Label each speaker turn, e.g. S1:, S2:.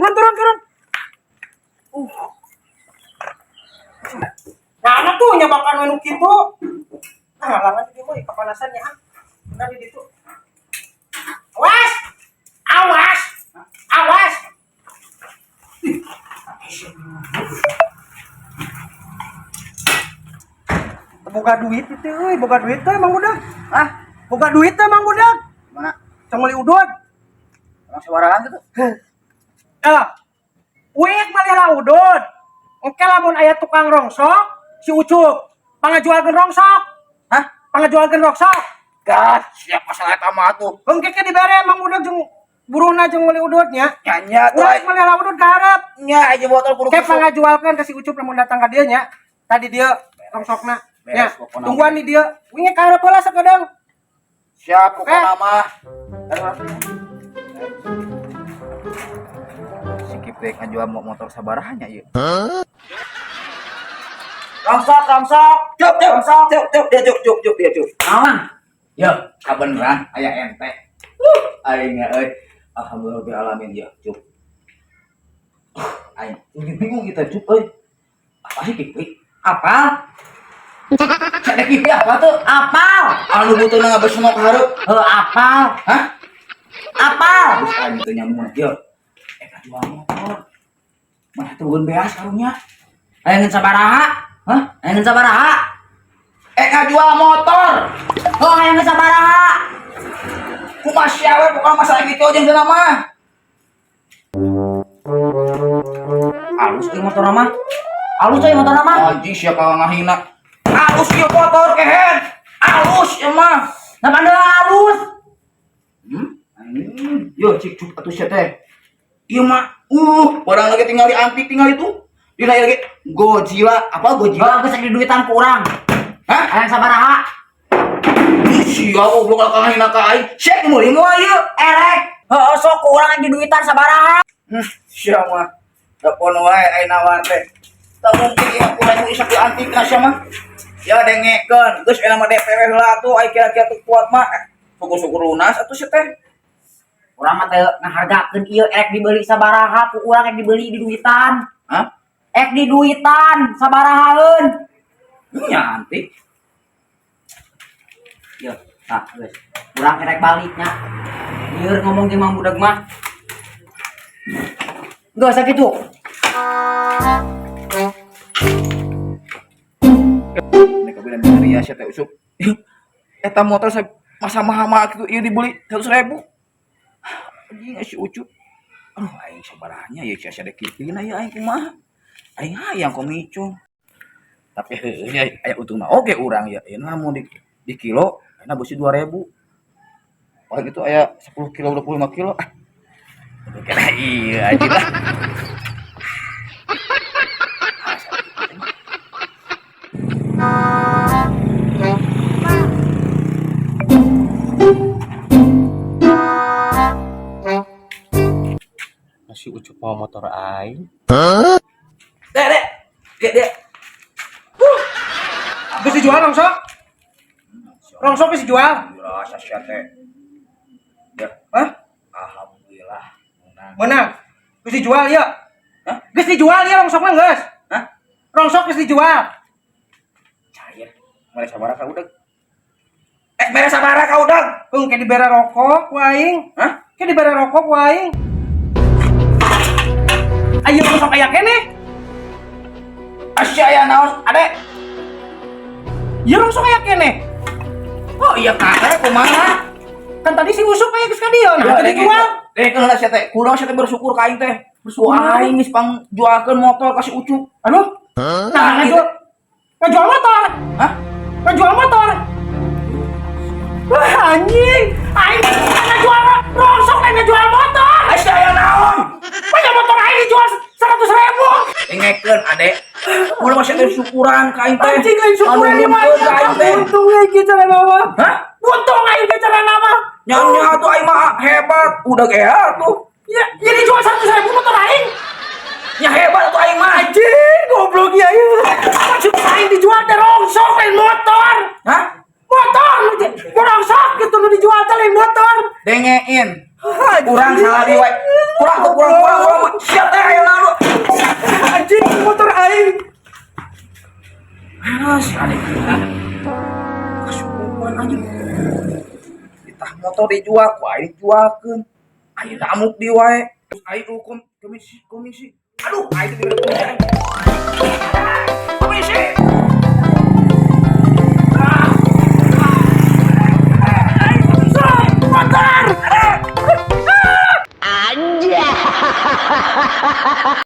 S1: Turun, turun, turun. Nah, anak tuh nyabakan nu kitu. Ah, halangan di mah kepanasan ya. Ah. Udah di ditu. Awas! Awas! Awas! Boga duit itu euy, boga duit teh Mang Budak.
S2: Hah?
S1: Boga duit teh Mang Budak.
S2: Mana?
S1: Can meuli udud.
S2: Emang sabarahan gitu?
S1: Ah. Uik meuli udud. Engke lamun aya tukang rongsok, si Ucup pangajualkeun rongsok.
S2: Hah?
S1: Pangajualkeun rongsok.
S2: Gas, siap masalah eta mah tuh.
S1: Engke ke dibere Mang Budak jeung buruhna jeung meuli udutnya.
S2: Nya nya tuh.
S1: Ulah meuli udud ka hareup.
S2: Nya aja botol kudu
S1: Ke pangajualkeun ka si Ucup lamun datang ka dieu nya. Tadi dia rongsokna. Ya,
S2: Beres pokona.
S1: tungguan di dia. Wingi ka hareup heula sakedeung.
S2: Siap pokona mah. Si Kipri ngajual motor sabaraha nya ieu?
S3: Rongsok, rongsok.
S2: Cuk, cuk, cuk, cuk, dia cuk, cuk, cuk, dia cuk.
S3: Naon?
S2: Yo, kabeneran aya ente. Aing euy. Alhamdulillah rabbil alamin ya, cuk. Aing ini bingung kita cuk euy. Apa sih Kipri?
S3: Apa?
S2: Cek Kipri apa tuh?
S3: Apal?
S2: Anu butuhna ngabesenok hareup.
S3: Heuh, apal.
S2: Hah?
S3: Apal?
S2: Terus aing teu nyambung yo. Eh kajual motor. Mana teu beas karunya?
S3: Hayang sabaraha?
S2: Hah?
S3: Hayang sabaraha?
S2: Eh ngajual motor.
S3: Oh, hayang sabaraha?
S2: Kumaha sia we pokona masalah gitu jeung cenah mah.
S3: Alus euy motor mah. Alus euy motor mah.
S2: Anjing sia ka ngahina. Alus ieu motor kehed. Alus ieu mah.
S3: Nah, pandai alus.
S2: Hmm. Yo cik cuk atuh sia teh. Ieu mah barang lagi tinggal di antik tinggal itu. Dina ieu lagi Godzilla, apa Godzilla?
S3: Heuh, geus di duitan ku urang.
S2: Hah?
S3: Hayang sabaraha?
S2: Ih, sia goblok ka ngahina ka aing. Sia meuli moal ieu.
S3: Erek. Heuh, sok ku urang di duitan sabaraha?
S2: Sia mah. Telepon wae aing nawar teh. Teu mungkin ieu kurang ku isak di antik na sia mah. Ya dengekeun, geus enak mah DP we heula atuh aing kira-kira teu kuat mah. Syukur-syukur lunas atuh sia teh.
S3: Urang mah teu ngahargakeun ieu erek dibeli sabaraha ku urang erek dibeli di duitan.
S2: Hah?
S3: Ek di duitan sabarahaeun.
S2: Nya antik.
S3: Yo, tah geus. Urang erek baliknya. Lieur ngomong jeung Mang Budak mah. Geus sakitu.
S2: Ini kabeh meriah sia teh usup. Eta motor saya masa mahal-mahal gitu ieu dibeli 100.000. Anjing si Ucup. Aduh aing sabarahnya ya sia sia dek kipina ya aing kumaha. Aing hayang komicung. Tapi heueuh nya aya untungna oge urang ya. Ieu lamun di kilo ayeuna beusi 2.000. Paling itu aya 10 kilo 25 kilo. Ah. Kena iya anjing lah.
S1: Si Ucup mau motor aing.
S2: Dek, dek. Dek, dek.
S1: Geus dijual rongsok? Rongsok geus dijual?
S2: Rasa sia teh. Ya,
S1: Hah?
S2: alhamdulillah menang.
S1: Menang. Geus dijual ya?
S2: Hah?
S1: Geus dijual ya rongsokna geus?
S2: Hah?
S1: Rongsok geus dijual.
S2: Cair. Mere sabaraha ka udag? Mere sabaraha ka udag?
S1: Heuh, ke dibere rokok ku aing.
S2: Hah?
S1: Ke dibere rokok ku aing. Ayo rongsok aya keneh.
S2: Asya aya naon, Adek?
S1: Ieu rongsok aya keneh.
S2: Oh iya kakek kumaha?
S1: Kan tadi si Usup aya geus ka dieu. Nah, tadi dijual.
S2: Dek, heula sia teh. Kunaon sia teh bersyukur ka aing teh?
S1: Bersyukur.
S2: Aing geus pangjualkeun motor ka si Ucup.
S1: Aduh. Nah, ngajual motor.
S2: Hah?
S1: Ngajual motor. Wah, anjing. Aing ngajual rongsok lain ngajual motor.
S2: Asya aya naon?
S1: Banyak motor aing dijual 100.000.
S2: Dengekeun, Adek. Kunaon masih teh syukuran ka aing teh?
S1: Anjing lain syukuran di mana?
S2: Anu ka aing teh.
S1: Untung aing ge cara nama.
S2: Hah?
S1: Untung aing ge cara nama.
S2: Nya tuh aing mah hebat, udah gea tuh.
S1: Ya, ya dijual 100.000 motor aing.
S2: Ya hebat tuh aing mah.
S1: Anjing, goblok ya ya. Maksud aing dijual teh rongsok lain motor.
S2: Hah?
S1: Motor lu rongsok gitu lu dijual teh lain motor.
S2: Dengein.
S1: Anjing.
S2: Urang salah di wae. Kurang tuh, kurang, kurang, kurang. Siap teh aya naon lu.
S1: Anjing, motor aing.
S2: Ah, si adek. Kasurupan anjing. Ditah motor dijual, ku aing dijualkeun. Aing amuk di wae. Terus aing hukum komisi, komisi. Aduh, aing diberi komisi aing.